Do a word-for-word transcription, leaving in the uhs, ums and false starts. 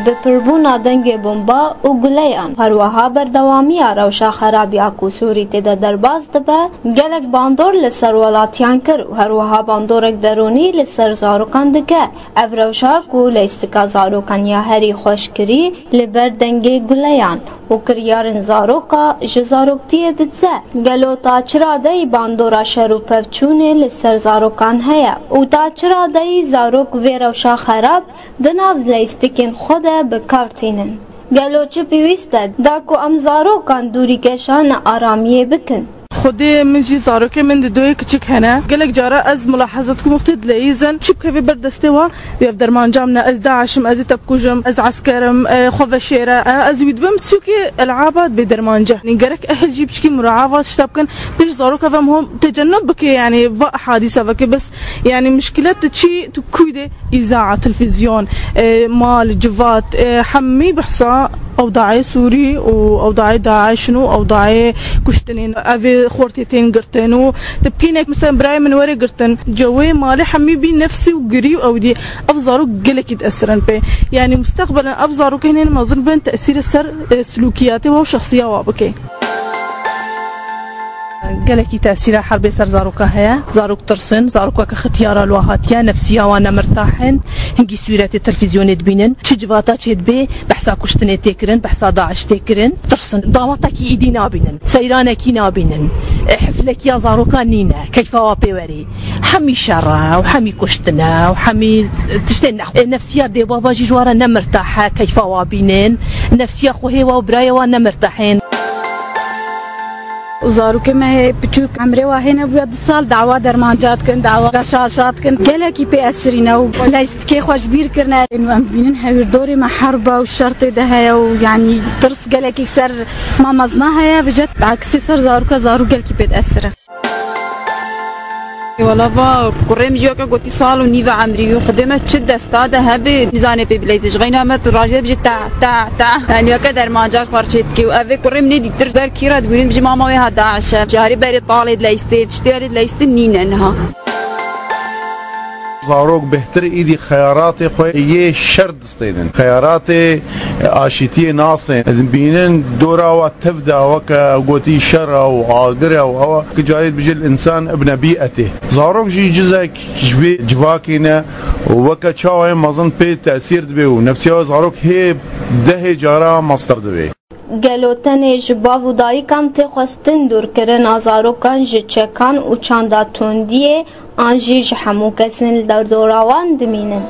Bi pirbûna dengê bomba û guleyan, herweha berdewamiya rewşa xerab ya ku Sûrî tê de derbas dibe, gelek bandor li ser welatiyan kir û herweha bandorek derûnî li ser zarokan dike. Ev rewşa ku leyistika zarokan ya herî xweş kirî li ber dengê guleyan û kiryarên zaroka ji zaroktiyê didize. Gelo ta çi radeyî bandora şer û pevçûnê li ser zarokan heye û ta çi radeyî zarok vê rewşa xerab di nav leyistikên xwe de bi kar tînin? Gelo çi pêwîst e da ku em zarokan dûrî keşa nearamiyê bikin? Xwedê min jî zarokê min di doyê kiçik hene. Gelek cara ez milahaza dikim wextê dileyîzin, çi bikeve ber destê wa, ev dermanca min e, ez DAIŞ im, ez ê te bikujim, ez esker im, e, xwe veşêre, e, ez wî dibim sûkê elaba dibê dermanca. Yanî gerek ehil jî piçkî mura'a va tişta bikin, pêş zaroka ve hom tecennub bike, yanî va hadîsa veke, bes yanî mişkilet tu çi, tu kû de îzaa, televîzyon, e, mal, civat, e, hemî behsa ewdayê Sûrî û ewdayê DAIŞ in û ewdayê kuştinên. Ev ê xortê tên girtin û tu bikînek, mesela, birayê min were girtin. Cewê malê hemî bî nefsî û girî û ew dî. Ev zarok gelekî diesirin pê. Yanî mustaqbelen ev zarok hinên mezin bin tesîrê ser, e, silûkiyatê wa û şexsiya wa bike. Gelekî tesîra herbê ser zaroka heye. Zarok tirsin, zarok weke xitiyara li wa hatiye, nefsiya wan ne mirtah in. Hingî sûretê televîzyonê dibînin. Çi civata çê dibe, behsa kuştinê tê kirin, behsa DAIŞ tê kirin. Tirsin, dawatekî îdî nabînin, seyranekî nabînin. E, hiflekiya zarokan nîne, keyfa wa pê werî. Hemî şer e û hemî kuştin e û hemî tiştên nexweş. E, nefsiya dê baba jî ji wa re ne mirtah e, keyfa wa bînin. Nefsiya xwehê wa û birayê wa ne mirtah ên. Zarokê me hê piçûk, emrê wa hê nebûya du sal, dawa dermanca dikin, dawa reşaşa dikin. Gelekî pê esirîne û leyistikê xwe ji bîr kirine. Ên em dibînin hewîrdorê me herb e û şer tê de heye û, yanî, tirs gelekî ser ma mezina heye, vêce aksê ser zaroka, zarok gelkî pê diesire. Wala va, kurê min jî weke gotî sal û nîv e emrî wî. Xwedê me çi desta de hebe, nizane pê bileyzê. Ji xeyna me tu rajê de bijî ta, ta, ta. Yanî weke dermanca xwe çê dikê û evê kurê min ê dîtir ber kî re dibûrin, bijî mama wê ha DAIŞ e. Carî berê talê dileyistê, tiştê erê dileyistin nîne niha. Zarok bêhtir îdî xeyaratê xwe yê şer distênin. Xeyaratê aşîtiyê nasên. Dibînin dora wa tev de weke gotî şer e û agir e û ew e. Ki carê dibijil insan ibne bî etê. Zarok jî cizek ji vê civakê ne û weke çawa yê mezin pê tesîr dibe û nefsiya zarok hê dehê cara mestir dibe. Gelo tenê ji bav û dayikan tê xwestin dûrkirina zarokan ji çekan û çanda tundiyê an jî ji hemû kesên li derdora wan dimînin?